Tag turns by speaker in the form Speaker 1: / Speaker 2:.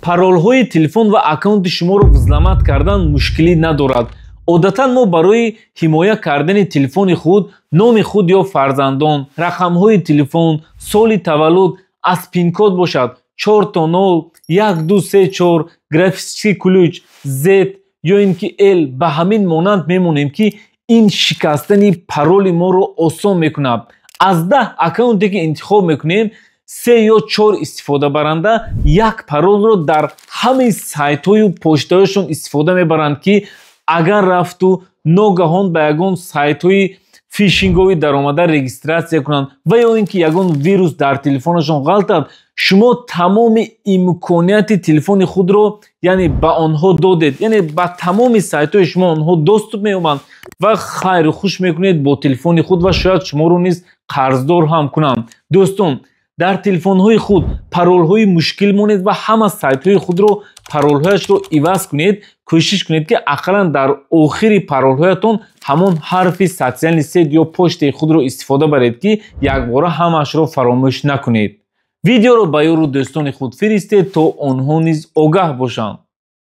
Speaker 1: Паролҳои телефон ва аккаунти шуморо взломать кардан мушкилӣ надорад. Одатан мо барои ҳимоя кардани телефони худ номи худ ё фарзандон, рақамҳои телефон, соли таваллуд, аз пин-код бошад 4 то 0, 1, 2, 3, 4, графический ключ Z ё ин ки L ба ҳамин монанд мемонем, ки ин шикастани пароли моро осон мекунад. Аз 10 аккаунте, ки интихоб мекунем, се ё чор истифодабаранда як паролро дар ҳамаи сайтҳою почтаҳояшон истифода мебаранд, ки агар рафту ногаҳон ба ягон сайтҳои фишинговӣ даромада регистрация кунанд ва ё ин ки ягон вирус дар телефонашон ғалтад, шумо тамоми имконияти телефони худро, яъне, ба онҳо додед, яъне ба тамоми сайтҳои шумо онҳо доступ меёбанд ва хайру хуш мекунед бо телефони худ ва шояд шуморо низ қарздор ҳам кунанд. Дӯстон, дар телефонҳои худ паролҳои мушкил монед ва ҳама сайтҳои худро паролҳояшро иваз кунед. Кӯшиш кунед, ки ақаллан дар охири паролҳоятон ҳамон ҳарфи социальный сеть ё почтаи худро истифода баред, ки якбора ҳамаашро фаромӯш накунед. Видеоро ба ёру дӯстони худ фиристед, то онҳо низ огаҳ бошанд.